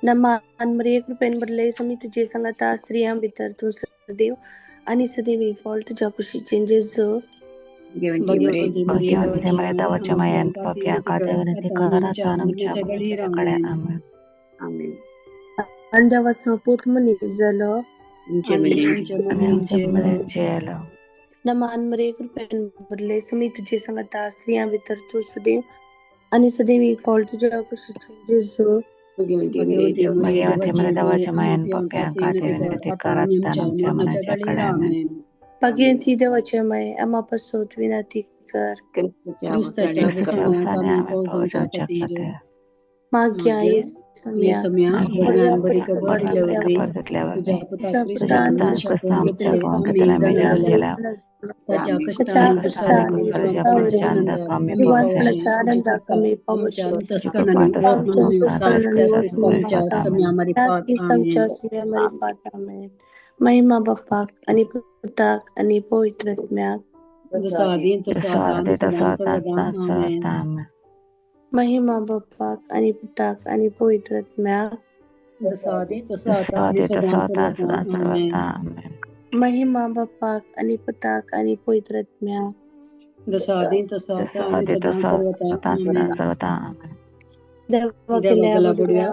नमान मरिये कृपेन भरले समी तुझे सांगाता स्त्रियां भितर तूं सदैव आनी सदैव फळ तुज्या कुशीचें जेजू. भगवती मरिये देवाच्या मायेन पापयां खातीर विनंती कर आता आनी आमच्या मरणाच्या वेळार. आमेन. आनी देवाचो पूत मनीस जालो आनी आमचे मदें जियेलो. नमान मरिये कृपेन भरले समी तुझे सांगाता स्त्रियां भितर तूं सदैव आनी सदैव फळ तुज्या कुशीचें जेजू. भगवती मरिये देवाच्या मायेन पापयां खातीर विनंती कर आता आनी आमच्या मरणाच्या वेळार. आमेन. भगवती देवाच्या माये आमा पासत विनंती कर. क्रिस्ताच्या अवसाने आमी पावसाच्या खातीर. माग्या येसम्या बऱ्यान बरी खबर दिल्या वरवीं तुज्या पुता क्रिस्तान आमकां घेतले आमी जाणा जाल्या ताच्या कश्टान आनंदाक आमी पावशी आमच्या. महिमा बापाक आनी पुताक आनी पवित्र आत्म्याक. महिमा बापाक आनी पुताक आनी पवित्र आत्म्याक. महिमा बापाक आनी पुताक आनी पवित्र आत्म्याक. देवा केल्या बुडव्या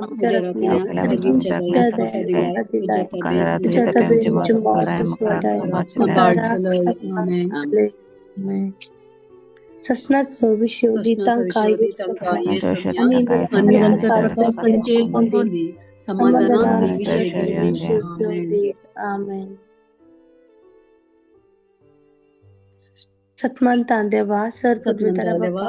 ससनाचो विशय दितांका आमेन. सतमंतान देवा सर पदवीधरा बापा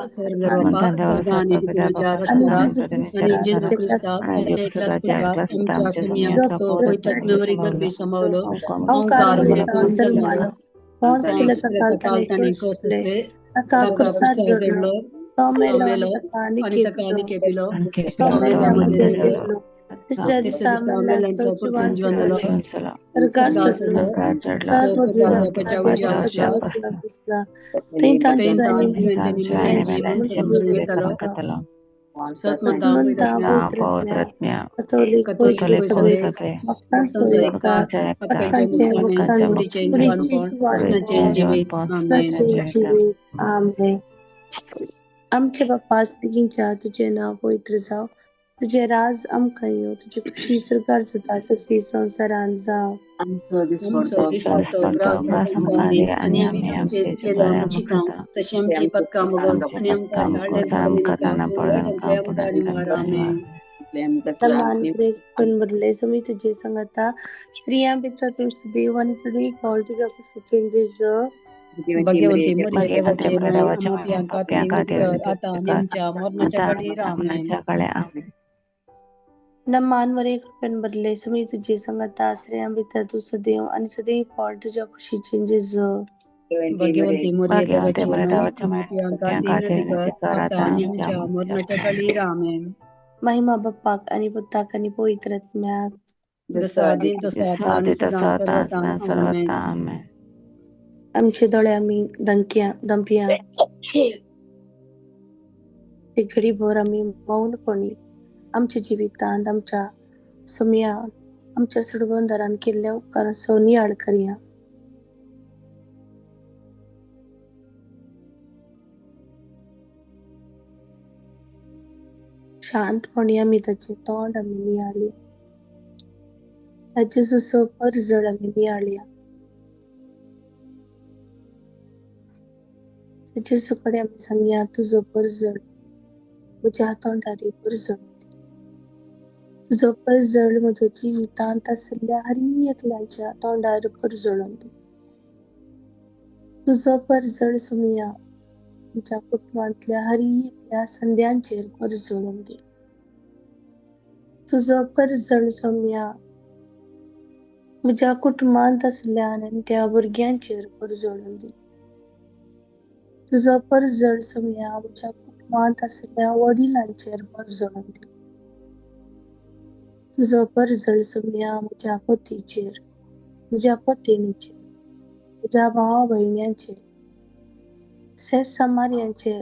तिसऱ्या दिसा आमचे बाप्पा बेगीनच्या तुजें नांव पवित्र जावं, तुजें राज आमकां येवं, तुजी खुशी सरकार जाता तशी संवसारांत जावं. आमचो दिसपट्टो ग्रास आमकां दी आनी आमी आमचे चुकलेल्या मुक्षितां तशी आमची पदकां भोगोस आनी आमकां बदले समी तुजे सांगाता स्त्रियां भितर तूं सदैव आनी सदैव फळ तुज्या कुशीचें जेजू. भगवती मरिये देवाचे माये आता आनी आमच्या मरणाच्या घडीर. आमेन. नमान मरिये कृपेन भरले समी तुजे सांगाता स्त्रियां भितर तूं सदैव आनी सदैव फळ तुज्या कुशीचें जेजू. भगवती मरिये देवाचे माये आता आनी आमच्या मरणाच्या घडीर. आमेन. महिमा बाप्पाक आनी पुताक आनी पवित्र आत्म्याक. जसो आदीं तसो आतां आनी सदां सर्वथा. आमेन. आमचे दोळे आमी दंकया दंपया एक घडीभर आमी मौनपणी आमच्या जिवितांत आमच्या सुमया आमच्या सुडबंदरान केल्ल्या उपकारांचो नियाळ करया. शांतपणी आमी ताचें तोंड आमी नियाळया, ताचे जसो परजळ आमी नियाळया, जेजू कडेन आमी सांगया तुजो परजळ म्हज्या तोंडारी परजळ, तुजो परजळ म्हज्या जिवितांत आशिल्ल्या हर एकल्याच्या तोंडार परजळून दी. तुजो परजळ सुमया म्हज्या कुटुंबांतल्या हर एकल्या संद्यांचेर परजळून दी. तुजो परजळ सोम्या म्हज्या कुटुंबांत आशिल्ल्या त्या भुरग्यांचेर परजळून दी. तुजो परजळ सोम्या म्हज्या कुटुंबांत आशिल्ल्या वडिलांचेर परजळून दी. तुजो परजळ सोम्या म्हज्या पतीचेर, म्हज्या पतिणीचेर, म्हज्या भावा भयण्यांचेर, शेत समार्यांचेर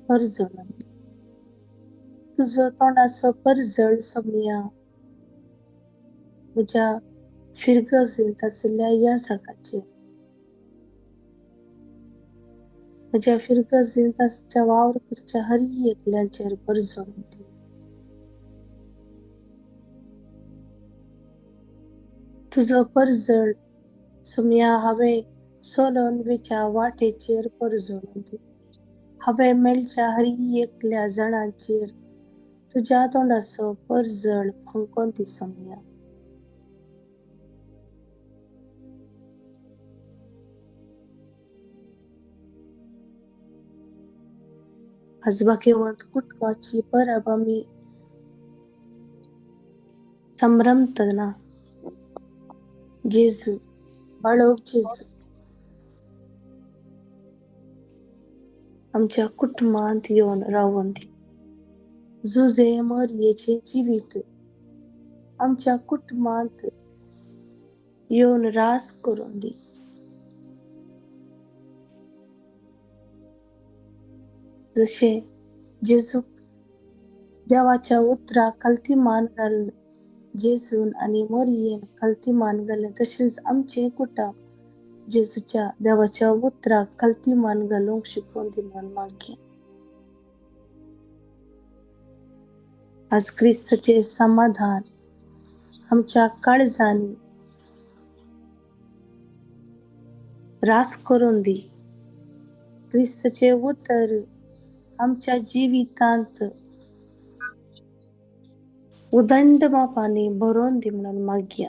परजळून दी. तुजो तोंडाचो परजळ सोमया म्हज्या फिरगजेंत आशिल्ल्या ह्या जागाचेर, म्हज्या फिरगजेंत आसच्या वावर करच्या हर एकल्याचेर परजळून दी. तुजो परजळ सोमया हांवें सोलोन वेच्या वाटेचेर परजळून दी. हांवें मेळच्या हर एकल्या जाणांचेर तुज्या तोंडाचो परजळ फांकोन दी सोमया. आज भाग्यवंत कुटुंबाची परब आमी संभ्रमतना जेजू, बाळोक जेजू आमच्या कुटुंबांत येवन रावून दी. जुजे मरयेचें जिवीत आमच्या कुटुंबांत येवन रास करून दी. जशें जेजूक देवाच्या उतराक खालती मान घालून जेजून आनी मरयेन खालती मान घालें, तशेंच आमचें कुटुंब जेजूच्या देवाच्या उतराक खालती मान घालूंक शिकोवन दी म्हणून मागया. आज क्रिस्ताचें समाधान आमच्या काळजांनी रास करून दी. क्रिस्ताचें उतर आमच्या जिवितांत उदंड मापांनी भरोवन दी म्हणून मागया.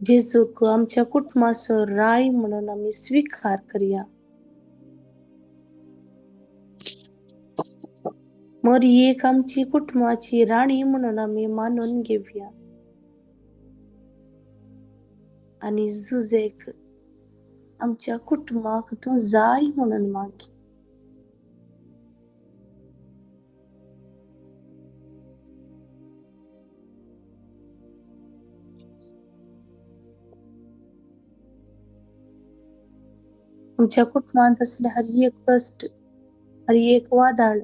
जेजूक आमच्या कुटुंबाचो राय म्हणून आमी स्विकार करया. मरयेक आमची कुटुंबाची राणी म्हणून आमी मानून घेवया आनी जुजेक आमच्या कुटुंबाक तूं जाय म्हणून मागी. आमच्या कुटुंबांत आसले हर एक कश्ट, हर एक वादळ,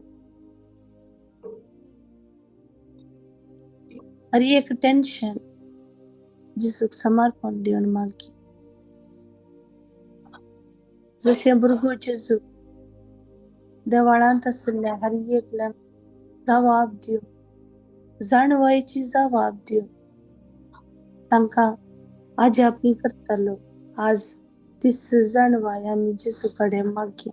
हर एक टेन्शन जेजूक समर्पण दिवन मागी. जशें भुरगो जेजू देवाळांत आशिल्ल्या हर एकल्याक जबाब दिवन, जाणवायेची जबाब दिवन तांकां आजापी करतालो, आज तीच जाणवाय आमी जेजू कडेन मागया.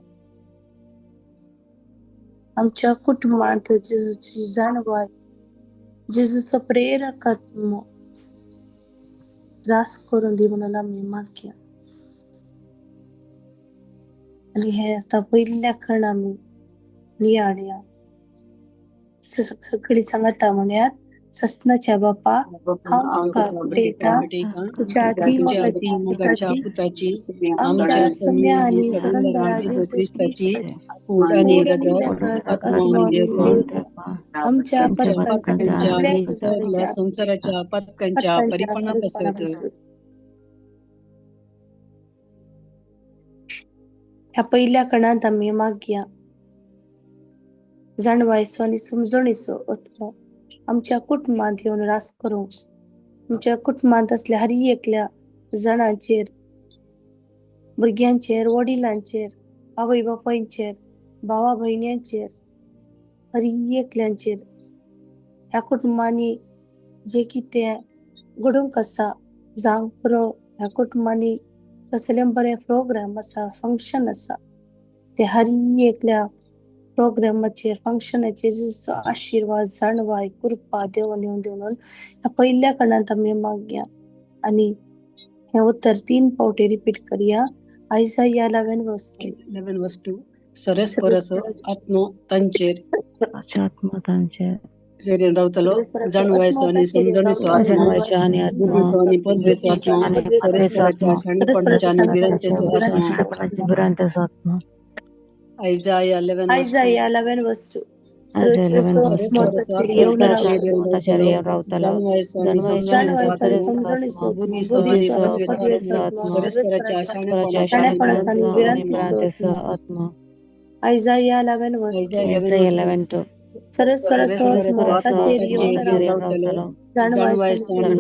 आमच्या कुटुंबांत जेजूची जाणवाय, जेजूचो प्रेरक आत्मो रास करून दी म्हणून आमी मागया. आनी हे आतां पयल्या खण आमी नियाळया. सगळीं सांगाता म्हणयात, सस्नाच्या बापा, हांव तुका भेटयतां तुज्या अती मोगाच्या पुताची, आमच्या सोम्या आनी सगंदरा जेजू क्रिस्ताची कूड आनी रगत, आत्मो आनी देवपण आमच्या पातकांच्या आनी सगळ्या संवसाराच्या पातकांच्या परिपणा पासत. ह्या पयल्या कणांत आमी मागया जाणवायचो आनी समजणीचो आत्मो आमच्या कुटुंबांत येवन रास करूंक, आमच्या कुटुंबांत आसल्या हर एकल्या जाणांचेर, भुरग्यांचेर, वडिलांचेर, आवय बापायचेर, भावा भयण्यांचेर, हर एकल्यांचेर ह्या कुटुंबांनी जे कितें घडूंक आसा जावंक पुरो, ह्या कुटुंबांनी कसलें बरें प्रोग्राम आसा, फंक्शन आसा, ते हर एकल्या प्रोग्रामाचेर, फंक्शनाचेर जेजूचो आशिर्वाद, जाणवाय, कृपा देवन येवन दिवन ह्या पयल्या कणांत आमी मागया. आनी हें उतर 3 फावटी रिपीट करया. आयजाया 11:2. 11:2. सरस परस आत्मो तांचेर रावतलो, जाणवायचो आनी समजणीचो आत्मो, बुद्धीचो आनी पदवेचो आत्मो, सरस्वराच्या शाणपणाच्या आनी भिरांतेचो आत्मो. आयजाया 11:2. आयजाया 11:2. सर्वेस्पर ताचेर येवन रावतलो, जाणवायेचो आनी समजणेचो आत्मो, बुद्धीचो पदवेचो आत्मो, सर्वेस्पराच्या शाणेपणाचो आनी भिरांतीचो आत्मो. Isaiah 11 verse 2. Isaiah 11:2. सर्वेस्पराचो आत्मो ताचेर येवन रावतलो, जाणवायेचो आनी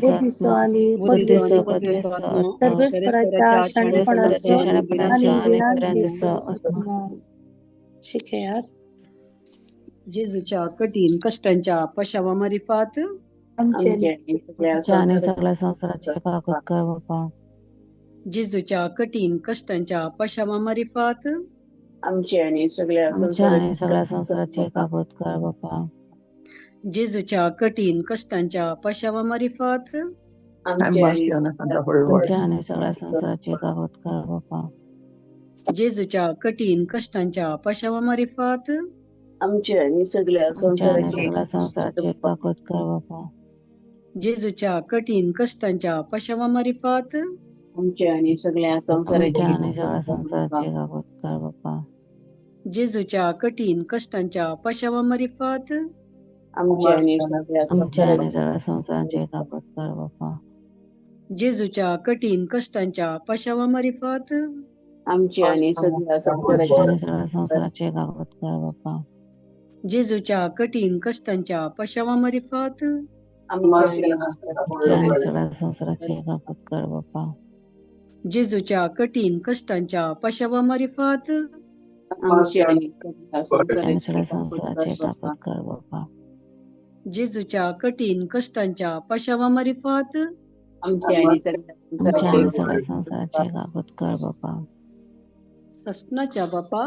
बुद्धीचो आनी पदवेचो आत्मो, सर्वेस्पराच्या शाणेपणाचो आनी भिरांतीचो आत्मो. शिकयात. जेजूच्या कठीण कष्टांच्या पशावा मारिफात आमचे आनी सगळ्या संवसाराचे काकूत कर बापा. जेजूच्या कठीण कष्टांच्या पशावा मारिफात आमचे आणि सगळ्या संवसाराचे काकूत कर बापा. जेजूच्या कठीण कष्टांच्या पशावा मारिफात आमचे आणि सगळ्या संवसाराचे काकूत कर बापा. जेजूच्या कठीण कष्टांच्या पशावा मारिफात आमचे आणि सगळ्या संवसाराचे काकूत कर बापा. जेजूच्या कठीण कष्टांच्या पशावा मारिफात आमचे आणि सगळ्या संवसाराचे काकूत कर बापा. जेजूच्या कठीण कष्टांच्या पशावा मारिफात आमचे आणि सगळ्या संवसाराचे काकूत कर बापा. जेजूच्या कठीण कष्टांच्या पशावा मारिफात आमचे आणि सगळ्या संवसाराचे काकूत कर बापा. जेजूच्या कठीण कष्टांच्या पशावा मारिफात आमचे सगळ्या संवसाराचे काकूत कर बापा. जेजूच्या कठीण कष्टांच्या पशावा मारिफात आमचे सगळ्या संवसाराचे काकूत कर बापा. जेजूच्या कठीण कष्टांच्या पशावा मारिफात आमचे आणि सगळ्या संवसाराचे काकूत कर बापा. ससनाच्या बापा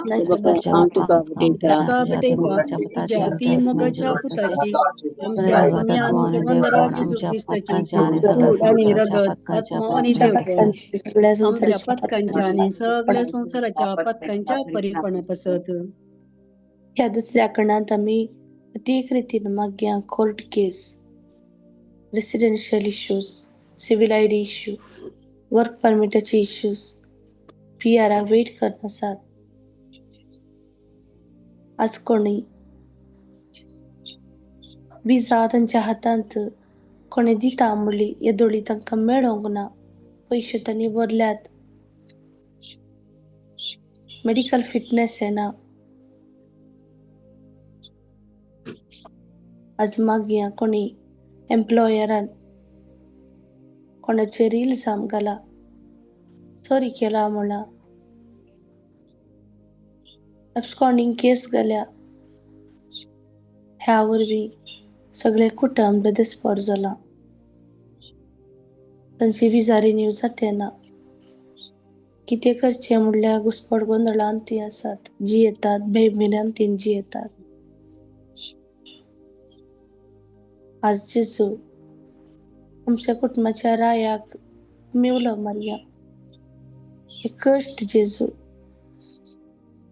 तुका तुझ्या अति मोगाच्या पुताची आमच्या स्वामी आणि जगन्नाथ जेजू ख्रिस्ताची कूड आणि रगत, आत्मा आणि देवपण आमच्या पथकांच्या आणि सगळ्या संसाराच्या पथकांच्या परिपणापासत. ह्या दुसऱ्या कणांत आमी अतीक रितीन मागया court case, residential issues, civil ID issue, work परमिटाचे issues, पीआराक wait करत आसात. आज कोणी विजा तांच्या हातांत कोणी दिता म्हणली येदोळी तांकां मेळोंक ना, पयशे तांणी भरल्यात, मेडिकल फिटनेस येना. आज मागया कोणी एम्प्लॉयरान कोणाचेर इल्जाम घाला, चोरी केला म्हणा, एब्सकॉन्डिंग केस घाल्या, ह्या वरवीं सगळे कुटुंब बेदेस्पोर जाला, तांची विजा रिन्यू जाते ना. कितें करचें म्हणल्यार घुस्पट गोंदळांत ती आसात, जियेतात, भंयभिरांतीन जियेतात. आज जेजू आमच्या कुटुंबाच्या रायाक आमी उलो मारया, हे कश्ट जेजू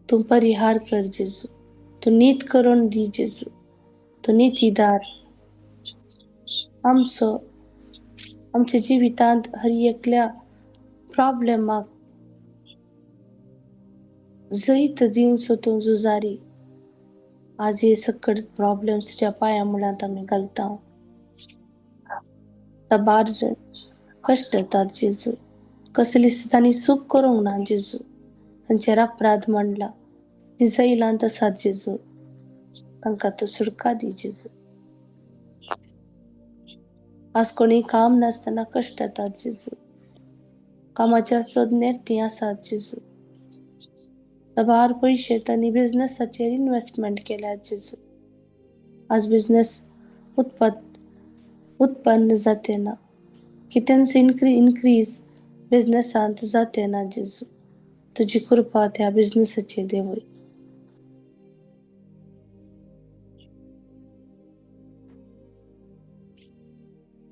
तूं परिहार कर जेजू, तूं नीत करून दी जेजू, तूं नितीदार. आमचो आमच्या जिवितांत हर एकल्या प्रॉब्लेमाक जैत दिवचो तूं झुजारी. आज हे सकट प्रॉब्लेम्स तुज्या पांया मुळांत आमी घालता. साबार जण कश्ट येतात जेजू, कसली तांणी चूक करूंक ना जेजू, तांचेर अपराध मांडला, ती जैलांत आसात जेजू, तांकां तूं सुटका दी जेजू. आज कोणी काम नासतना कश्ट येतात जेजू, कामाच्या सोदनेर तीं आसात जेजू. साबार पयशे तांणी बिजनसाचेर इनवेस्टमेंट केल्या जेजू, आज बिजनस उत्पन्न जाते ना, कितेंच इनक्रीज बिजनसांत जाते ना जेजू, तुजी कृपा त्या बिजनसाचेर देवय.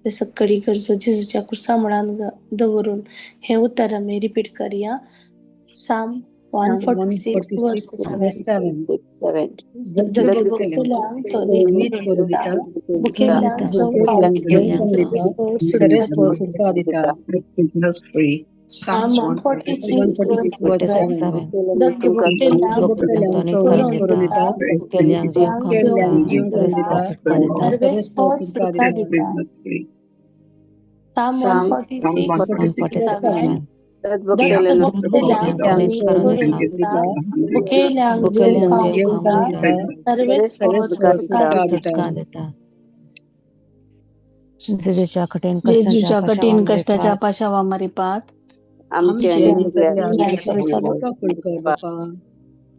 सगळी गरजो जेजूच्या कुर्सा मुळांत दवरून हे उतर आमी रिपीट करया. Psalm 146 verse 7. Psalm 146 146 verse verse 7. 7. Dutt भक्तेल्यांक भक्तेल्यांक तो उमेद करून दिता, मुखेल्यांक मुखेल्यांक जीव करून दिता, सर्वेस्पर सर्वेस्पर सुटका सुटका दिता. दिता. Psalm Psalm 146 146 verse 7. 7. Dutt Dutt भक्तेल्यांक भक्तेल्यांक भक्तेल्यांक उमेद तो उमेद करून करून दिता, दिता, मुखेल्यांक जीव मुखेल्यांक खावंक जीव जीव दिता, करून दिता, सर्वेस्पर सर्वेस्पर सुटका सुटका दिता. दिता. सुटका दिता. जेजूच्या कठीण कश्टांच्या जेजूच्या कठीण पाशावांमरे कश्टाच्या पात पाशावा पात आमचे आमची आनी आनी सगळ्या सगळ्या संवसाराची संवसाराची काकूळ कर बापा.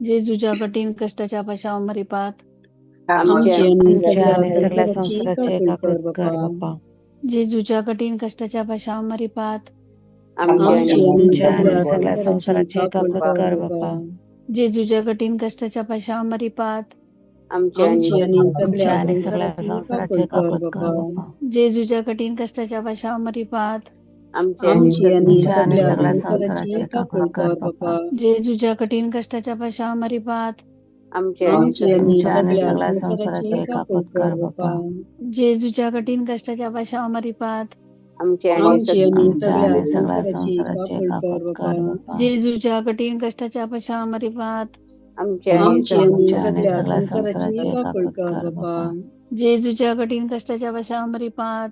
जेजूच्या कठीण कश्टाच्या पाशावा पात आमचे आमची आनी आनी आमच्या सगळ्या आणि सगळ्या संवसाराची संवसाराचे काकूळ काकूळ कर कर बापा. बाप्पा. जेजूच्या कठीण कश्टाच्या पाशावा पात आमचे आमची आनी आनी आमच्या आणि सगळ्या सगळ्या संवसाराची संवसाराचे काकूळ काकूळ कर कर बापा. बाप्पा. जेजूच्या कठीण कश्टाच्या पाशावा पात आमचे आनी आमची आनी आमच्या सगळ्या आणि सगळ्या संवसाराची संवसाराचे काकूळ कर काकूळ कर बापा. बाप्पा. जेजूच्या कठीण कश्टाच्या पाशावा पात आमचे आनी आमची आनी आमच्या आणि सगळ्या सगळ्या संवसाराची संवसाराचे काकूळ काकूळ कर कर बाप्पा. बापा. जेजूच्या कठीण कश्टाच्या पाशावा पात आमचे आनी आमची आनी आमच्या आणि सगळ्या सगळ्या संवसाराची संवसाराचे काकूळ काकूळ कर कर बापा. बाप्पा. जेजूच्या कठीण कश्टाच्या पाशावा पात आमचे आनी आमची आनी आमच्या सगळ्या आणि सगळ्या संवसाराची संवसाराचे काकूळ काकूळ कर कर बापा. बाप्पा. जेजूच्या कठीण कश्टाच्या पाशावा पात आमचे आनी आमची आनी आमच्या आणि सगळ्या सगळ्या संवसाराची संवसाराचे काकूळ काकूळ कर कर बापा. बाप्पा. जेजूच्या कठीण कश्टाच्या पाशावा पात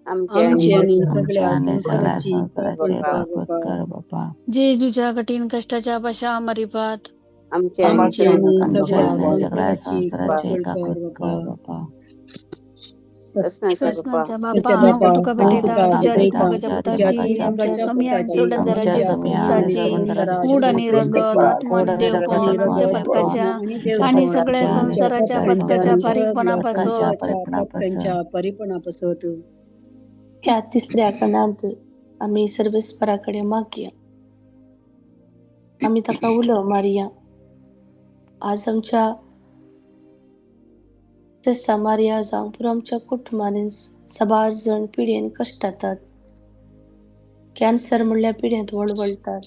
आमचे आनी आमची आनी आमच्या सगळ्या आणि सगळ्या संवसाराची काकूळ संवसाराचे कर काकूळ बापा. कर बाप्पा. जेजूच्या कठीण कश्टाच्या पाशावा पात आमचे आनी आमची आनी आमच्या सगळ्या आणि सगळ्या संवसाराची संवसाराचे काकूळ काकूळ कर कर बापा. बाप्पा. सस्नाच्या बापा सस्नाच्या सच्या बापा आमकां बापा तुका हांव भेटयता तुका तुज्या आमकां तीन भेटयता मोगाच्या तुज्या पुताची तीन आमच्या मोगाच्या सोमयान पुताची सोडंदरा आमच्या जेजू सोमया आणि आमच्या क्रिस्ताची सोडंदरा कूड जेजू आणि रगत क्रिस्ताची आत्मो कोड आणि आणि रगत आणि देवपण आमच्या आत्मा रगत आणि पथकाच्या आत्मो आणि देवपण आणि देवपण सगळ्या आमच्या आणि आमच्या संवसाराच्या सगळ्या पथकांच्या पथकाच्या आणि सगळ्या संवसाराच्या पारीकपणापासून संवसाराच्या पारीपणापासून पथकांच्या पारीपणापासत. ह्या तिसऱ्या कणांत आमी सर्वेस्परा कडेन मागया. आमी ताका उलो मारया. आज आमच्या सेस्ता मारिया जावं पुरो आमच्या कुटुंबांनी साबार जण पिडेन कश्टातात. कॅन्सर म्हणल्यार पिडेंत वळवळटात.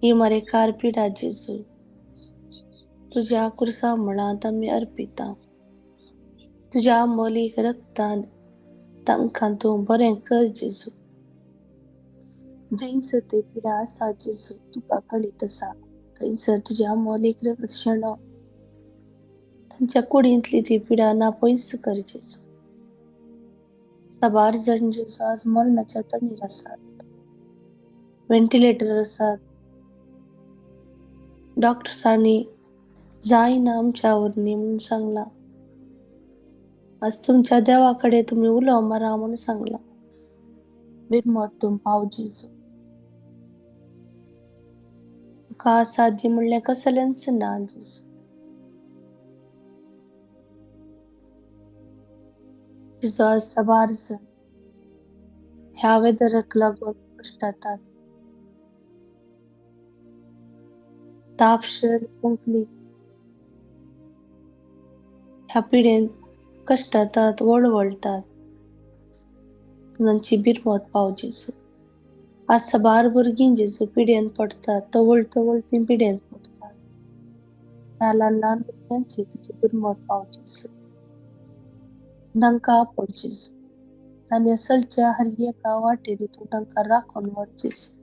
ही मरेकार पिडा जेजू तुज्या कुर्सा मुळांत आमी अर्पिता. तुज्या मोलीक रक्तान तांकां तूं बरें कर जेजू. जंयसर ती पिडा आसा जेजू तुका कळीत आसा थंयसर तुज्या मोलीक रगत शेणो तांच्या कुडींतली ती पिडा ना पयस कर जेजू. साबार जण जेजू आज मरणाच्या तणीर आसात, व्हेंटिलेटर आसात. डॉक्टर्सांनी जायना आमच्या वरनी म्हणून सांगलां. आज तुमच्या देवा कडेन तुमी उलो मारा म्हणून सांगलां. बिरमत तूं पाव जेजू. तुका असाध्य म्हणलें कसलेंच ना जेजू. जेजू आज साबार जण ह्या वेदराक लागून कश्टातात. ताप शेळ खोंकली ह्या पिडेन कश्टातात, वळवळटात. तांची बिरमत पाव जेजू. आज साबार भुरगीं जेजू पिडेन पडटात, तवळ तवळ तीं पिडेन पडटात. ह्या ल्हान ल्हान भुरग्यांची तुजी बिरमत पाव जेजू. तांकां आपोव जेजू. तांणी चलच्या हर एका वाटेर तूं तांकां राखून व्हर जेजू.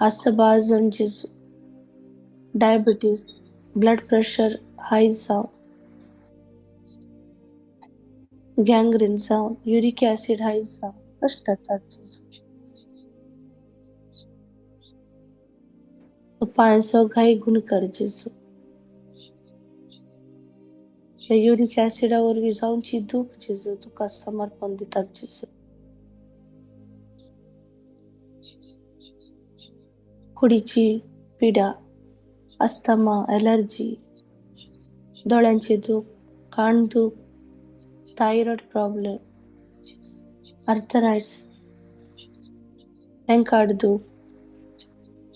आज साबार जण जेजू डायबिटीज, ब्लड प्रेशर हाय जावं, गँग्रीन जावं, युरीक ऍसिड हाय जावं कश्टातात जेजू. तूं पांयांचो घाय गुण कर जेजू. ह्या युरीक ऍसिडा वरवीं जावची दूख जेजू तुका समर्पण दितात जेजू. कुडीची पिडा, अस्थमा, एलर्जी, दोळ्यांची दूख, कान दूख, थायरॉइड प्रॉब्लेम, आर्थरायट्स, एंकाड दूख,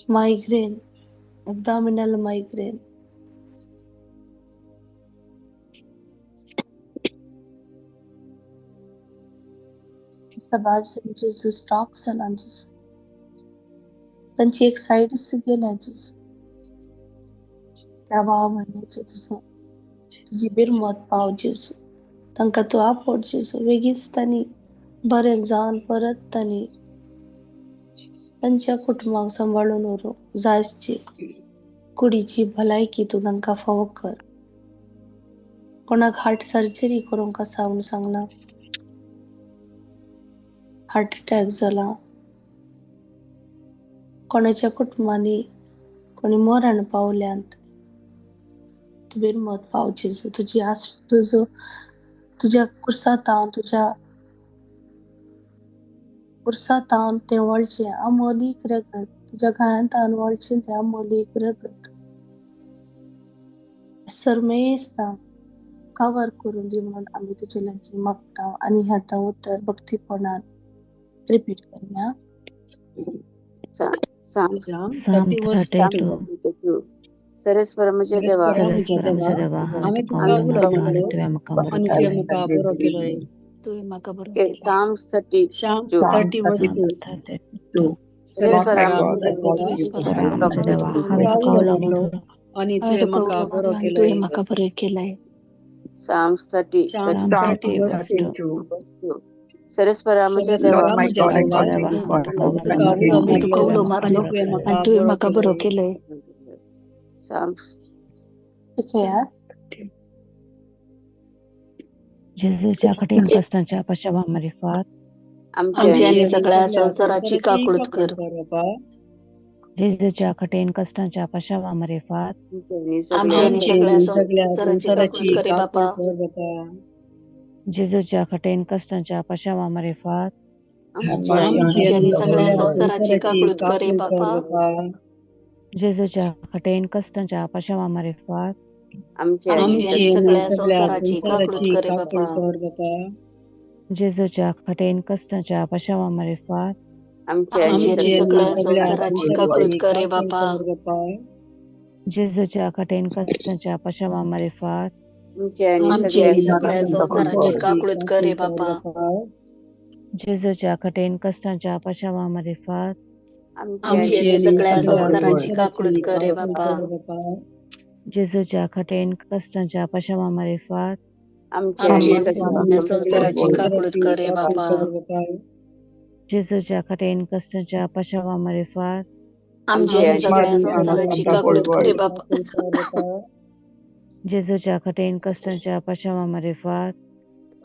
मायग्रेन, एब्डॉमिनल मायग्रेन, साबार जेजू स्ट्रोक जाला जेजू. तांची एक सायडच गेल्या जेजू. त्या भाव भयणीचो तुजो तुजी बिरमत पाव जेजू. तांकां तूं आपोड जेजू. बेगीच तांणी बरें जावन परत तांणी तांच्या कुटुंबाक सांबाळून व्हरूंक जायची कुडीची भलायकी तूं तांकां फावो कर. कोणाक हार्ट सर्जरी करूंक आसा म्हूण सांगलां, हार्ट अटॅक जाला, कोणाच्या कुटुंबांनी कोणी मरण पावल्यांत, तूं बेरमत पाव जेजू. तुजी आस तुजो तुज्या कुर्सातावन तुज्या कुर्सातावन तें वळचें अमोलीक रगत, तुज्या घायांतावन वळचें तें अमोलीक रगत सरमेस्तां कवर करून दी म्हणून आमी तुजे लागीं मागता. आनी हें आतां उतर भक्तीपणान रिपीट करया. Psalm Psalm Psalm 30 verse 32. 2. सरस्वर म्हज्या देवा, सरस्वरा म्हज्या सरस्वरा म्हज्या देवा, देवा, हांवें हांवें तुका तुका उलो उलो मारलो आनी मारलो तुवें म्हाका बरो आनी तुवें केलोय. म्हाका बरो केलोय. तुवें म्हाका बरो Okay, केलो. Psalms 32. Psalm Psalm 30 verse Psalm 2. 32. सरस्वरा सरस्वरा God, म्हज्या I देवा, call you. सरस्वरा सरस्वरा म्हज्या देवा, हांवें तुका तुका उलो उलो मारलो मारलो. आनी हांवें तुवें तुका म्हाका उलो बरो मारलो आनी केलोय. तुवें म्हाका बरो केलाय. Psalms 30, Psalm Psalm Psalm 30 30 verse verse 2. 2. 32. verse 2. सरस्वरा म्हज्या सरस्वरा देवा, Lord my म्हज्या God, I सरस्वरा देवा, म्हज्या call to देवा, you हांवें for तुका help उलो तुका and उलो you हांवें made तुका मारलो उलो me. आनी मारलो तुवें आनी म्हाका तुवें बरो म्हाका बरो केलोय. केलोय. Psalms शिकया. जेजूच्या कठीण कश्टांच्या पश्चावा मारिफात. आमचे आमची आमची आनी आनी सगळ्या सगळ्या संवसाराची संवसाराची काकळूत काकळूत कर. कर बापा. जेजूच्या कठीण कश्टांच्या पश्चावा मारिफात. आमचे आमची आनी आनी आमची सगळ्या आनी सगळ्या संवसाराची काकळूत संवसाराची कर काकळूत बापा. कर बापा. जेजूच्या कठीण कश्टांच्या पश्चावा मारिफात. आमचे आमची आमची आनी आनी सगळ्या सगळ्या संवसाराची संवसाराची काकळूत कर काकळूत कर बापा. बापा. जेजूच्या कठीण कश्टांच्या पश्चावा मारिफात. आमचे आनी आमची आमची आनी आनी सगळ्या सगळ्या संवसाराची काकळूत संवसाराची कर काकळूत बापा. कर बापा. जेजूच्या कठीण कश्टांच्या पश्चावा मारिफात. आमचे आनी आमची आनी आमची आनी सगळ्या सगळ्या संवसाराची काकळूत संवसाराची कर काकळूत बापा. कर बापा. जेजूच्या कठीण कश्टांच्या पश्चावा मारिफात. आमचे आनी आमची सगळ्या आनी आमची आनी सगळ्या सगळ्या संवसाराची संवसाराची काकळूत कर काकळूत कर बापा. बापा. जेजूच्या कठीण कश्टांच्या पश्चावा मारिफात. आमचे आमची आनी आनी आमची आनी सगळ्या सगळ्या संवसाराची काकळूत संवसाराची कर काकळूत बापा. कर बापा. जेजूच्या कठीण कश्टांच्या पश्चावा मारिफात. आमचे आमची आनी आनी आमची सगळ्या आनी सगळ्या सगळ्या संवसाराची काकळूत संवसाराची कर काकळूत बापा. कर बापा. जेजूच्या कठीण कश्टांच्या पश्चावा मारिफात. आमची आमचे आनी आनी सगळ्या आमची आनी संवसाराची सगळ्या काकळूत कर संवसाराची बापा. काकळूत कर बापा. जेजूच्या कठीण कश्टांच्या पश्चावा मारिफात.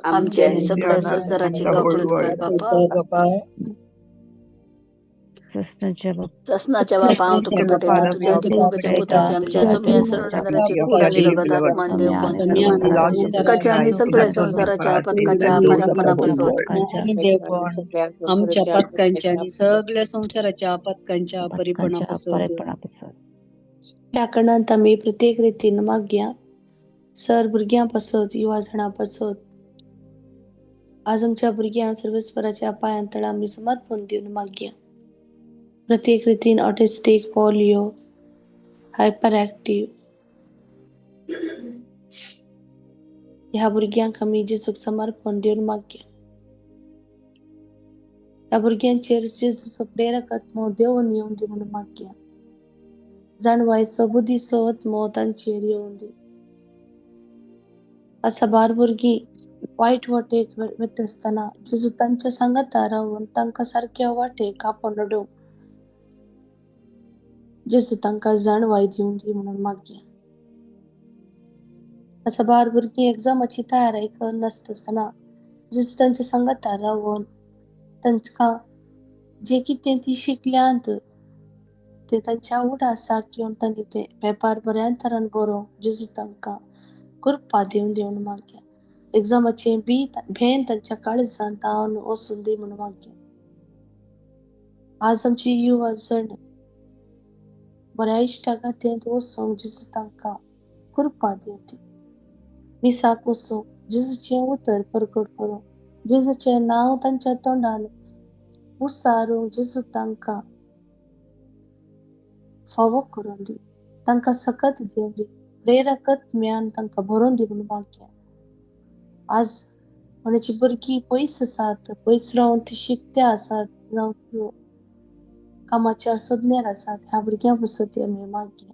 आमची आमचे आनी आनी सगळ्या संवसाराची संवसाराची काकळूत कर काकळूत बापा. कर बापा. सस्नाच्या बाप ससनाच्या बापा, हांव ससनाच्या तुका बापा, भेटयता तुज्या हांव तुका तुज्या भेटयता पुताच्या आमच्या सोम्या सरणाराची कूड आनी रगत आत्मा आनी सोम्या देवपण आनी सम्या आणि सर्वंतराची तुकाच्या आनी सर्वंतराची सगळ्या संवसाराच्या पातकाच्या आणि परिपणा रगत पासून आत्मो आणि देवपण आमच्या पातकांच्या आणि सगळ्या संवसाराच्या पातकांच्या परिपणा पातकांच्या पासत. परिपणा पासत. ह्या कारणांत आमी प्रत्येक रितीन मागया सर भुरग्यां पासत, युवा जाणां पासत. आज आमच्या भुरग्यांक सर्वेस्पराच्या पांयां तळा आमी समर्पण दिवन मागया. प्रत्येक रितीन ऑटिस्टीक, पोलियो, हायपर एक्टीव ह्या भुरग्यांक आमी जेजूक समर्पण दिवन मागया. ह्या भुरग्यांचेर जेजूचो प्रेरक आत्मो देवून येवन दी म्हणून मागया. जाणवायचो बुद्धीचो आत्मो तांचेर येवन दी. साबार भुरगीं वायट वाटेक वता आसतना जेजू तांच्या सांगाता रावन तांकां सारक्या वाटेक आपोवन हाडूंक जेजू तांकां जाणवाय दिवन दी म्हणून मागया. साबार भुरगीं एग्जामाची तयारी करनासता आसतना जेजू तांच्या सांगाता रावन तांकां जें कितें ती शिकल्यांत ते तांच्या उडासाक येवन तांणी ते पेपर बऱ्या तरान बरोवंक जेजू तांकां कृपा दिवन दी म्हणून मागया. एग्जामाचें बी भेन तांच्या काळजांत तावन वचून दी म्हणून मागया. आज आमची युवा जण बऱ्या इश्टा खात्यांत वचूंक जेजू तांकां कृपा दिवन दी. मिसाक वचूंक जेजूचें उतर परगट करूंक जेजूचें नांव तांच्या तोंडान उसारूंक जेजू तांकां फावो करून दी. तांकां सकत दिवन दी. प्रेरक ज्ञान तांकां भरोवन दी म्हणून मागया. आज कोणाची भुरगीं पयस आसात, पयस रावन ती शिकत्या आसात जावं कामाच्या सोदण्यार आसात, ह्या भुरग्यां पासत आमी मागया.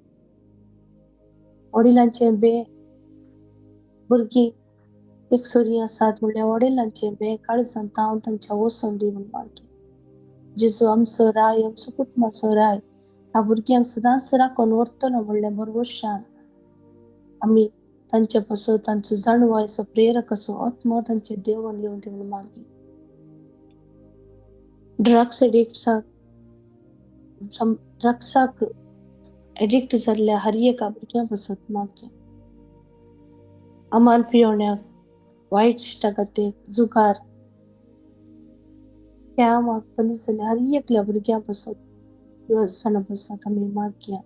वडिलांचे बे भुरगीं एक सुरी आसात म्हणल्यार वडिलांचे बे काळजांत हांव तांच्या वचोन दी म्हूण मागया. जेजू आमचो राय, आमचो कुटुंबाचो राय ह्या भुरग्यांक सदांच राखून व्हरतलो म्हणल्यार भरवशान आमी तांचे पासून तांचो जाणवायचो प्रेरक असो आत्मो तांचे देवून येवन दी म्हूण मागया. ड्रग्स एडिक्ट्साक ड्रग्साक एडिक्ट जाल्ल्या हर एका भुरग्यां पासत मागया. अमाल पियोण्याक, वायट इश्टागतीक, जुगार, स्कॅमाक बली जाल्ल्या हर एकल्या भुरग्यां पासत जाणां पासत आमी मागया.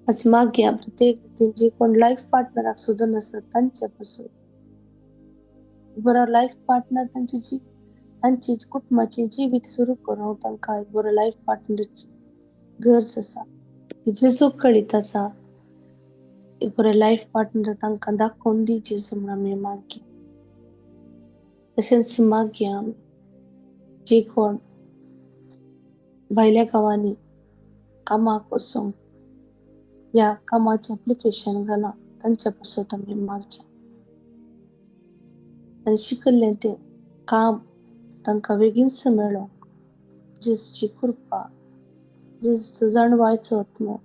आज मागया प्रत्येक रितीन जी कोण लायफ पार्टनराक सोदून आसत तांचे पासून बरो लायफ पार्टनर तांची जी तांची कुटुंबाचें जिवीत सुरू करूंक तांकां एक बरो लायफ पार्टनरची गरज आसा. जेजू कळीत आसा एक बरें लायफ पार्टनर तांकां दाखोवन दी जेजू म्हूण आमी मागया. तशेंच मागया आमी जे कोण भायल्या गांवांनी कामाक वचूंक ह्या कामाचें एप्लिकेशन घालां तांचे पासत आमी मागया. आनी शिकल्लें तें काम तांकां बेगीनच मेळोंक जेजूची कृपा, जेजूचो जाणवायचो आत्मो,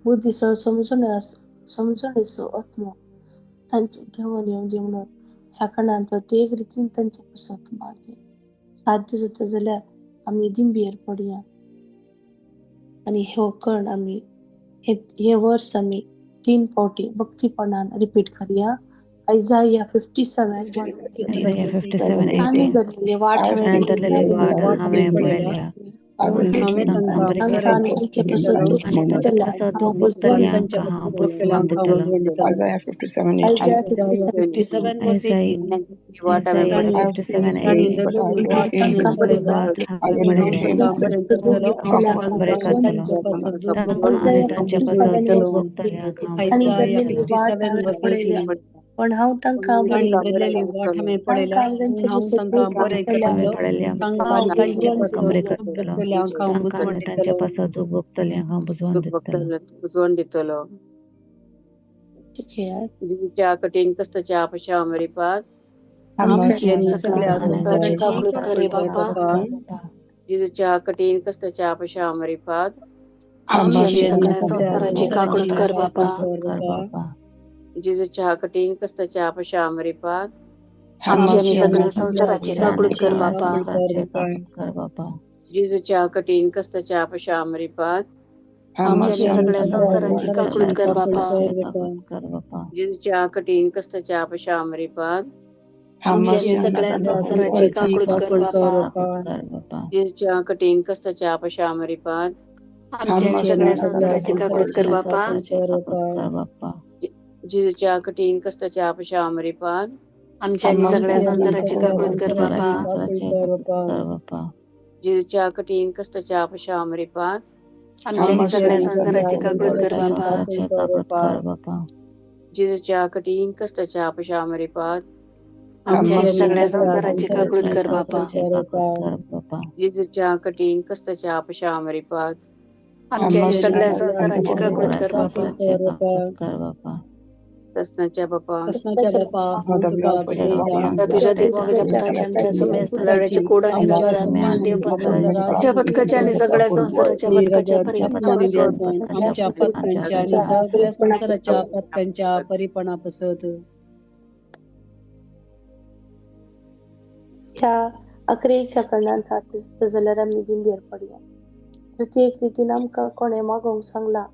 बुद्धीचो समजणेचो आत्मो तांचे देवून येवन दी म्हणून ह्या कारणान प्रत्येक रितीन तांचे पासत मागया. साध्य जाता जाल्यार आमी दिंबेर पडया आनी हो कण आमी हे वर्स आमी 3 फावटी भक्तीपणान रिपीट करया. Isaiah 57. Isaiah 57:18. तांणी धरलेली वाट ताणें धरलेली वाट हांवें पळयल्या. तांकां आनी तांचे पासत दुख आनी तांचे पासत दुख भोगतल्यांक हांव बुजवण दितलो. Isaiah 57:18. Isaiah 57:18. Isaiah 57:18. तांकां बरें वाट हांवें पळयल्या. हांव बरें करतलो. तांकां आनी तांचे पासत दुख भोगतल्यांक हांव तांणी बुजवण धरलेली दितलो. वाट हांवें पळयल्या, पण हांव तांकां बरें करतलो. तांकां आनी तांचे पासत दुख हांवें भोगतल्यांक पळयल्या, हांव बुजवण तांकां बरें करतलो. तांकां आनी तांचे पासत दुख भोगतल्यांक हांव बुजवण दितलो. बुजवण दितलो. शिकयात. जेजूच्या कठीण कश्टाच्या पश्या मरिपात आमची आमची आनी आणि सगळ्या सगळ्या संवसाराची संवसाराची काकळूत कर काकळूत बापा. कर बापा. जेजूच्या कठीण कश्टाच्या पश्या मरिपात आमची आमची आणि आनी सगळ्या सगळ्या संवसाराची काकळूत संवसाराची कर बापा. काकळूत कर कर बापा. बापा. जेजूच्या कठीण कश्टाच्या पश्या मरिपात आमची आणि आमची सगळ्या आनी सगळ्या संवसाराची काकळूत कर संवसाराची बापा. काकळूत कर संवसाराची बापा. काकळूत कर बापा. जेजूच्या कठीण कश्टाच्या पश्या मरिपात आमची आमची आणि आनी सगळ्या सगळ्या संवसाराची काकळूत संवसाराची कर काकळूत बापा. कर बापा. काकळूत कर बापा. जेजूच्या कठीण कश्टाच्या पश्या मरिपात आमची आमची आणि आनी सगळ्या सगळ्या संवसाराची संवसाराची काकळूत कर काकळूत कर बापा. बापा. काकळूत कर बापा. जेजूच्या कठीण कश्टाच्या पश्या मरिपात आमची आणि आमची सगळ्या आनी सगळ्या संवसाराची काकळूत कर संवसाराची बापा. काकळूत कर काकळूत बापा. कर बापा. जेजूच्या कठीण कश्टाच्या पश्या मरिपात आमची आणि सगळ्या आमची आनी संवसाराची सगळ्या काकळूत कर संवसाराची बापा. काकळूत संवसाराची कर काकळूत बापा. कर बापा. जेजूच्या कठीण कश्टाच्या पश्या मरिपात आमची आणि आमची सगळ्या आनी सगळ्या संवसाराची काकळूत कर संवसाराची बापा. संवसाराची काकळूत कर काकळूत बापा. कर बापा. जेजूच्या कठीण कश्टाच्या पश्या मरिपात आमची आमची आणि आनी सगळ्या सगळ्या संवसाराची काकळूत संवसाराची कर बापा. काकळूत कर काकळूत बापा. कर बापा. जेजूच्या कठीण कश्टाच्या पश्या मरिपात आमची आमची आणि आनी सगळ्या सगळ्या संवसाराची काकळूत संवसाराची कर बापा. काकळूत कर संवसाराची बापा. काकळूत कर बापा. ससनाच्या बापा ससनाच्या बापा, हांव तुका भेटयतां. तुझ्या देवाच्या पुताच्या आमच्या सुम्या सगळ्याच्या कोड आणि आमच्या रगतान सुम्या मान आनी देव संबंदराज आमच्या पथकाच्या आणि सगळ्या संसाराच्या नी पथकाच्या रगत आत्मा परिपणापासून आणि देवपण आमच्या पथकांच्या आनी सगळ्या संवसाराच्या पथकांच्या परिपणापासत. ह्या अकरेच्या कारणान साध्य जाता जाल्यार आमी दिंबेर पडया. प्रत्येक रितीन आमकां कोणें मागोवंक सांगलां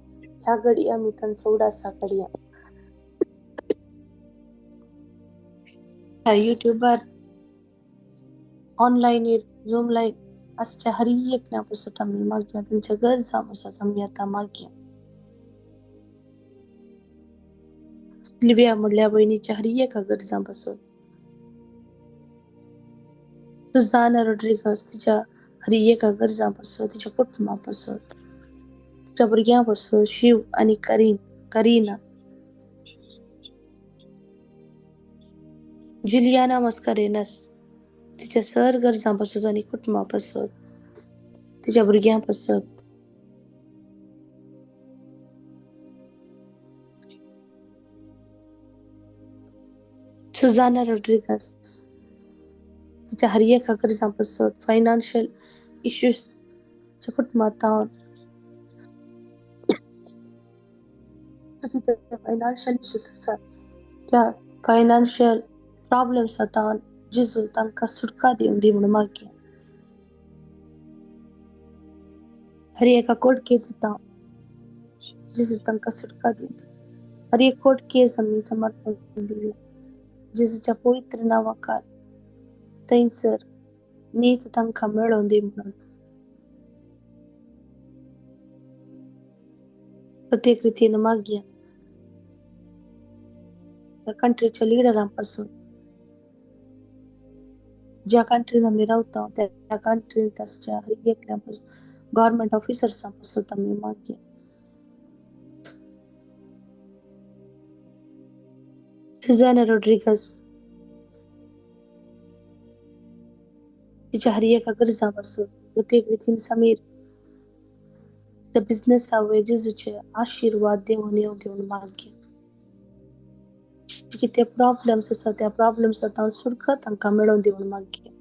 ह्या घडी आमी तांचो उडासा काडया. ह्या युट्यूबार ऑनलायनीर झूम लायव्ह आसच्या हर एकल्या पासत आमी मागया, तांच्या गरजां पासत आमी आतां मागया. सिल्विया म्हणल्या भयणीच्या हर एका गरजां पासत, सुजाना रोड्रिगस तिच्या हर एका गरजां पासत, तिच्या कुटुंबा पासत, तिच्या भुरग्यां पासत, शिव आनी करीना, जुलियाना मस्कारेनस तिच्या सर गरजां पासत आनी कुटुंबा पासत, तिच्या भुरग्यां पासत, सुजाना रोड्रिगस तिच्या हर एका गरजां पासत फायनान्शियल इश्यूज कुटुंबांत फायनान्शियल इश्यूज आसात त्या फायनान्शियल प्रॉब्लम्स आतां जेजू तांकां सुटका दिवन दी म्हणून मागया. हर एका कोर्ट केस दिता जेजू तांकां सुटका दिवन दी. हर एक कोर्ट केस आमी समर्पण दिवया जेजूच्या पवित्र नांवाकार थंयसर नीत तांकां मेळोवन दी म्हणून. प्रत्येक रितीन मागया त्या कंट्रीच्या लिडरां पासून ज्या कंट्रीन आमी रावता त्या कंट्रीन आसच्या हर एकल्या पासून गव्हर्मेंट ऑफिसर्सां पासून आमी मागया. सुजाना रोड्रिगस तिच्या हर एका गरजां पासून प्रत्येक रितीन समीर बिझनेस आवय जेजूचे आशिर्वाद देवन येवन दिवन मागया. कितें प्रॉब्लम्स आसा त्या प्रॉब्लम्स आतां सुटका तांकां मेळोवन दिवन मागया.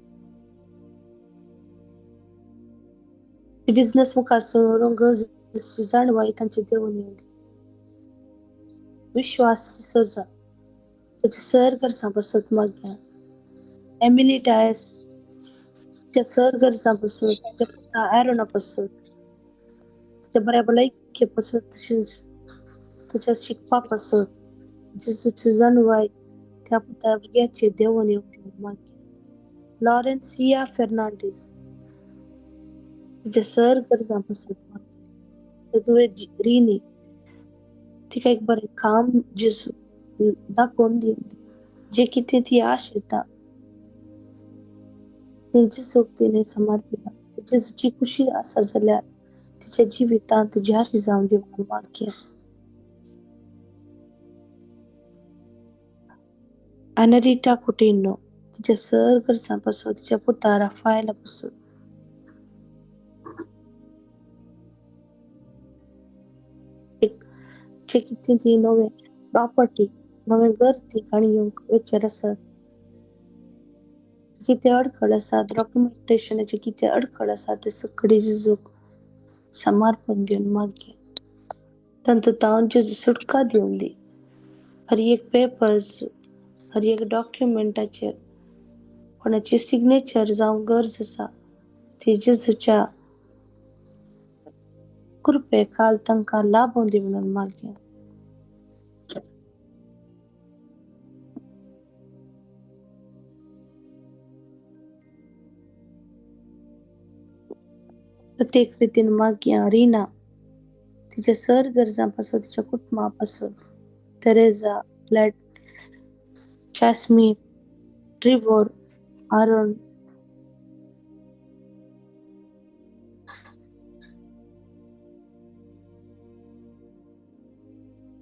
बिझनेस मुखार सरूंक गरज जाणवाय तांचे देवन येवन दी. विश्वास डिसोजा ताच्या सर गरजां पासत मागया. एमिली डायस तिच्या सर गरजां पासत तिच्या पुता आयरोना पासत तिच्या बऱ्या भलायके पासत तशेंच ताच्या शिकपा पासत जेजूची जाणवाय त्या पुता भुरग्याचे देवन येवन दिवन मागया. लॉरेन्सिया फेर्नांडीस तिच्या सर गरजां पासत मागया. तुवें रिनी तिका एक बरें काम जेजू दाखोवन दिवन जे कितें ती आशेता तेंची सुख तिणें समर्पिला. जेजूची खुशी आसा जाल्यार तिच्या जिवितांत जारी जावन दी म्हणून मागया. अनरिटा कुटिन्हो तिच्या सर गरजां पासून तिच्या पुता राफायला पासून जे कितें ती नवें प्रॉपर्टी नवें घर ती काणी येवंक वेचेर आसात कितें अडखळ आसा डॉक्युमेंटेशनाचे कितें अडखळ आसा ते सगळी जेजूक समर्पण दिवन मागया. तातूंत हांव जेजू सुटका दिवन दी. हर एक पेपर्स हर एक डॉक्युमेंटाचेर कोणाची सिग्नेचर जावं गरज आसा ती जेजूच्या कृपे काल तांकां लाभोवन दी म्हणून मागया. प्रत्येक रितीन मागया. रिना तिच्या सर गरजां पासून तिच्या कुटुंबा पासून तेरेजा ग्लॅड जॅस्मीन ट्रिवोर आरोन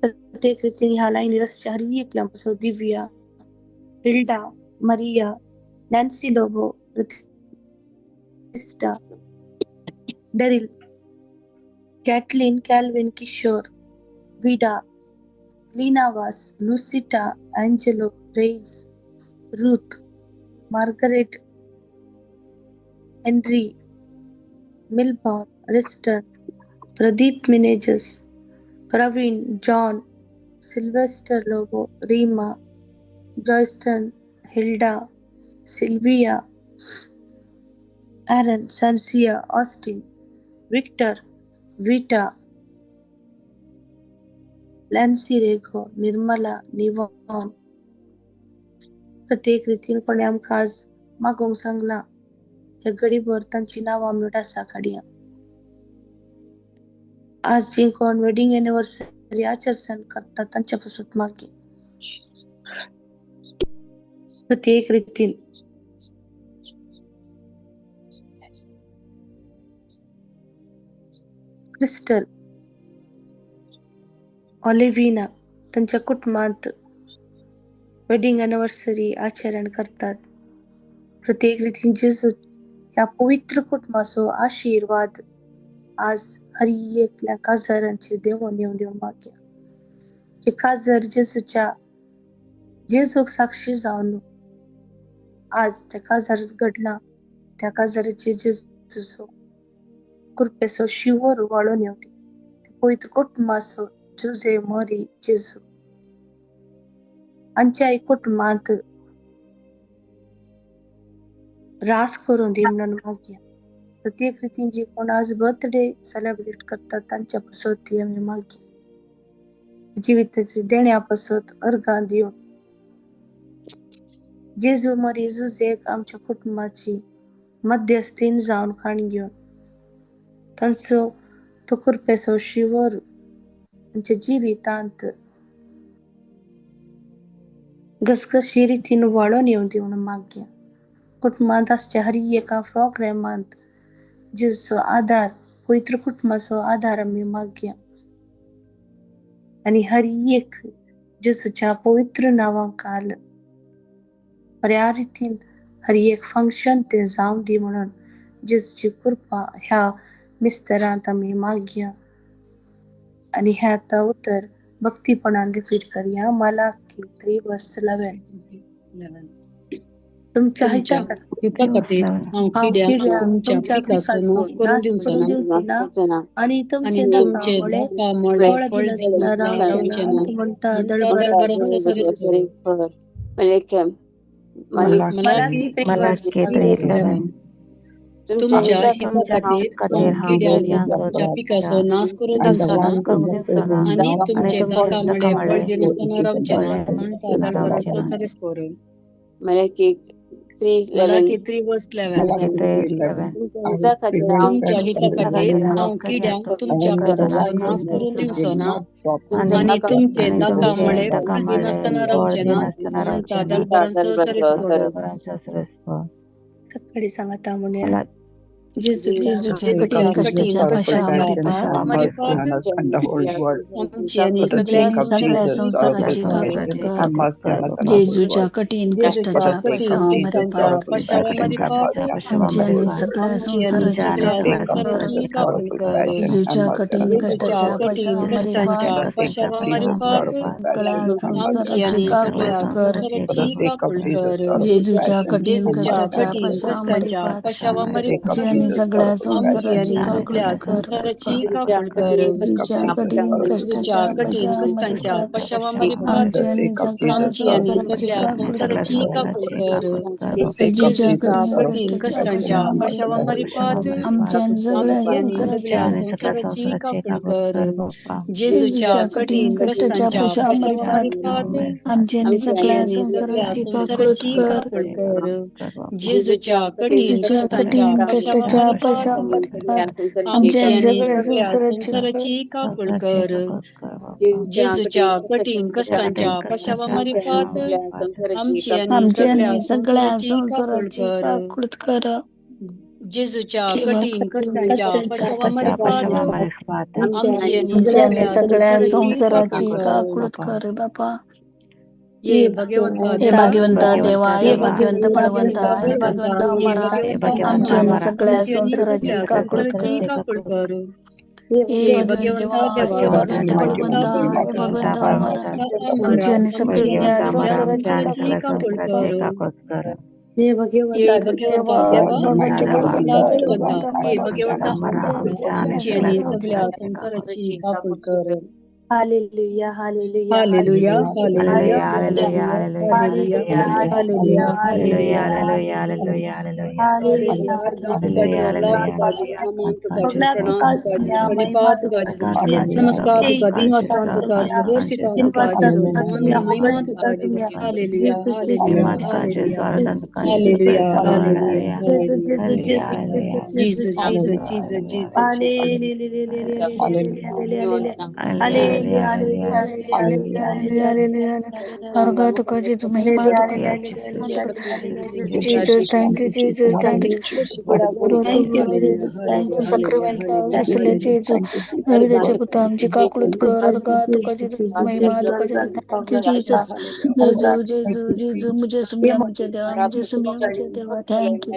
प्रत्येक रितीन ह्या लायनी रस्त्या हर एकल्या पासून दिव्या हिल्डा मरिया नॅन्सी लोबो प्रतिष्ठा Daryl Caitlin Calvin Kishore Vida Lina Vaz Lucita Angelo Reis Ruth Margaret Henry Milburn Reston Pradeep Menezes Praveen John Sylvester Lobo Reema Joyston Hilda Sylvia Aaron Sancia Austin Victor Vita Lancy Rego Nirmala Nivon. प्रत्येक रितीन कोणी आमकां आज मागोवंक सांगलां ह्या गडीभर तांची नांवां आमी आसा काडया. आज जी कोण वेडिंग एनिवर्सरी आचरण करतात तांच्या पासून मागीर प्रत्येक रितीन क्रिस्टल ऑलिव्हिना तांच्या कुटुंबांत वेडिंग एनिवर्सरी आचरण करतात. प्रत्येक रितीन जेजू ह्या पवित्र कुटुंबाचो आशिर्वाद आज हर एकल्या काजारांचे देवोन येवन दिवन मागया. जे काजर जेजूच्या जेजूक साक्षी जावन आज त्या काजार घडला त्या काजाराचे जेजूचो कृपेचो शिंवर वाळून येवती. पवित्र कुटुंबाचो जुजे मोरी जेजू आमच्या कुटुंबांत रास करून दी म्हणून मागया. प्रत्येक रितीन जी कोण आज बर्थडे सेलिब्रेट करतात तांच्या पासत ती आमी मागया. जिविताचे देण्या पासत अर्गां दिवन जेजू मरी जुजेक आमच्या कुटुंबाची मध्यस्थीन जावन काण घेवन तांचो तो कृपेचो शिंवर आमच्या जिवितांत घसघशी रितीन वाळोन येवन दी म्हणून मागया. कुटुंबांत आसच्या हर एका प्रोग्रामांत जेजूचो आदार, पवित्र कुटुंबाचो आदार आमी मागया. आनी हर एक जेजूच्या पवित्र नांवां काल बऱ्या रितीन हर एक फंक्शन तें जावं दी म्हणून जेजूची कृपा ह्या मिस्तरांत आमी मागया. आनी हें आतां उतर भक्तीपणान रिपीट करया. मलाकी 3:11. तुमच्या तुमच्या हिता हिता खातीर हांव हांव किड्यांक किड्यांक तुमच्या तुमच्या पिकाचो पिकाचो नाश करूंक नाश दिवचो करूंक ना दिवचो ना आनी आनी तुमचे तुमचे दाका मळे दाका मळे फळ फळ दिनासतना दिनासतना रावचे रावचे ना. ना म्हणटा म्हणटा दळभराचो दळभराचो मलाकी मलाकी मलाकी 3:11. 3:11. तुमच्या हिता तुमच्या खातीर खातीर हांव हांव किड्यांक किड्यांक तुमच्या तुमच्या पिकाचो नाश करूंक पिकाचो दिवचो ना नाश करूंक दिवचो ना आनी आनी तुमचे तुमचे दाका मळे दाका फळ मळे दिनासतना रावचे फळ नात म्हणटा दिनासतना रावचे दळभराचो ना. सरेस्पर. मलाकी मलाकी 3:11. 3:11. मलाकी 3:11. तुमच्या हिता तुमच्या खातीर खातीर हांव हांव किड्यांक किड्यांक तुमच्या तुमच्या पिकाचो पिकाचो नाश नाश करूंक करूंक दिवचो दिवचो ना ना आनी आनी तुमचे आनी दाका तुमचे मळे दाका फळ मळे दिनासतना फळ रावचे नात दिनासतना म्हणटा रावचे ना दळभराचो सरेस्पर. दळभराचो सरेस्पर. सकाळी सांगाता म्हणया. मला जेजूच्या जेजूच्या जेजूच्या कठीण कठीण कश्टाच्या कश्टांच्या पशावा मारिफात मरिपात आमची आनी आमची सगळ्या आनी सगळ्या संवसाराची संवसाराची काकूळ काकूळ कर. कर. जेजूच्या कठीण जेजूच्या कश्टाच्या कठीण पशावा कश्टांच्या मरिपात पशावा मारिफात आमची आनी सगळ्या आमची आनी संवसाराची सगळ्या काकूळ कर. संवसाराची काकूळ कर. जेजूच्या कठीण जेजूच्या कश्टाच्या कठीण पशावा कश्टांच्या मरिपात पशावा मारिफात सगळ्या आमची संवसाराची आनी काकूळ सगळ्या कर. संवसाराची काकूळ कर. जेजूच्या कठीण जेजूच्या कश्टाच्या कठीण पशावा कश्टांच्या मरिपात पशावा आमची मारिफात आनी सगळ्या आमची संवसाराची आनी काकूळ सगळ्या कर. संवसाराची काकूळ कर. जेजूच्या कठीण जेजूच्या कश्टाच्या कठीण पशावा कश्टांच्या मरिपात पशावा मारिफात आमची आनी सगळ्या आमची आनी संवसाराची सगळ्या काकूळ संवसाराची कर. काकूळ कर. जेजूच्या जेजूच्या कठीण कठीण कश्टाच्या कश्टांच्या पशावा पशावा मारिफात आमची आनी सगळ्या आमची आनी संवसाराची सगळ्या संवसाराची काकूळ कर. जेजूच्या जेजूच्या कठीण कठीण कश्टाच्या कश्टांच्या पशावा पशावा मरिपात मारिफात आमची आनी आमची सगळ्या आनी सगळ्या संवसाराची काकूळ संवसाराची कर. काकूळ कर. जेजूच्या कठीण जेजूच्या कश्टांच्या कठीण पशावा कश्टाच्या मारिफात पशावा मरिपात आमची आमची आनी आनी सगळ्या सगळ्या संवसाराची संवसाराची काकूळ कर. जेजूच्या कठीण कश्टांच्या पशावा मारिफात आमची आनी आमची सगळ्या आनी सगळ्या संवसाराची काकूळ संवसाराची कर. काकूळ कर. जेजूच्या देवा कठीण कश्टांच्या कश्टांच्या पशावा मारिफात आमची आमची आनी आनी आमची सगळ्या आनी सगळ्या सगळ्या संवसाराची काकूळ संवसाराची कर. काकूळ कर बापा. ये भगवंता हे देवा भाग्यवंता देवा, हे ये भाग्यवंत भगवंता बळवंता, हे बळवंता भाग्यवंत ये अमरा, भगवंता आमची अमरा आनी सगळ्या आमची आनी संवसाराची सगळ्या काकूळ संवसाराची कर. काकूळ कर. हे ये भगवंत भगवंता देवा, देवा हे हे भगवंत भगवंता बळवंता, हे बळवंता भगवंत अमरा, अमरा आमची आनी आमची सगळ्या आनी सगळ्या संवसाराची संवसाराची काकूळ काकूळ कर. कर. हे ये भगवंता भगवंता देवा, देवा भगवंत हे भगवंता बळवंता, हे बळवंता भगवंत हे अमरा, भगवंता आमची अमरा आमची आनी आनी सगळ्या सगळ्या संवसाराची काकूळ कर. Hallelujah hallelujah hallelujah hallelujah hallelujah hallelujah hallelujah hallelujah hallelujah hallelujah hallelujah. अर्घ तुका तुका नमन तुका प्रणाम तुका प्रणिपात तुका नमस्कार तुका दिनवास्तान तुका होरसितान तुका महिमा तुका। Hallelujah hallelujah hallelujah hallelujah hallelujah. Jesus Jesus Jesus Jesus Jesus. अर्घ तुका जेजू, महिमा तुका Jesus. Thank you Jesus, thank you. Thank you Jesus, thank you. Sacrament असले जेजू, दाविदाच्या पुता आमची काकळूत कर. अर्घ तुका जेजू, महिमा तुका जेजू. Thank you Jesus. जेजू जेजू जेजू, मुझे सुमिया आमच्या देवा, मुझे सुमिया आमच्या देवा. Thank you.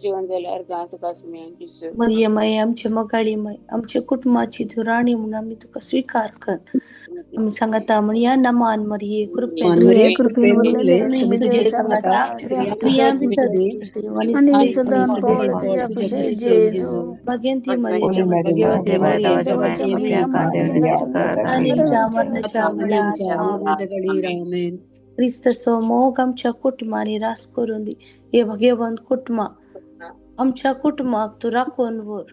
जीवन जालें अर्घां तुका सुमया जेजू. मरियमाई, आमचे मोगाळी माय, आमच्या कुटुंबाची तूं राणी म्हणून आमी तुका स्विकार कर. आमी सांगाता म्हणया नमान मरिये कृपेन मान मरिये मरिये कृपेन कृपेन भरलेले भरलेले सुमी सुमी तुझे तुझे सांगाता सांगाता प्रिया प्रिया भितर भितर देव देव आनी आनी सदां सदां आणि पावल सदैव तुझ्या पावल तुझ्या कुशीक कुशीक जावन जेजू. जेजू. भाग्यंती मरिये Holy Mary, Bhagwati Mother मरिये देवाच्या देवाची माया माया पाप्यांक देव विनंती करत आनी आमेन. आमच्या मरणाच्या आनी वेळार आमच्या आमेन. मरणाच्या घडीर आमेन. क्रिस्ताचो मोग आमच्या कुटुंबांनी रास करून दी. हे भगवंत कुटुंबा आमच्या कुटुंबाक तूं राखून व्हर.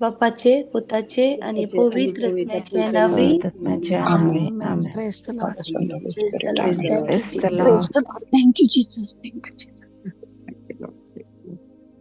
बापाचे पुताचे आणि पुताचे आणि पवित्र पवित्र आत्म्याचे आत्म्याचे नावे. नावे. आत्म्याच्या आमेन. नावे. Amen. Amen. Praise the Lord. Father, Son, Holy Praise the Spirit. Lord. Amen. Thank you, Praise the Jesus. Lord. Praise the Lord. Thank you, Jesus. Thank you, Jesus.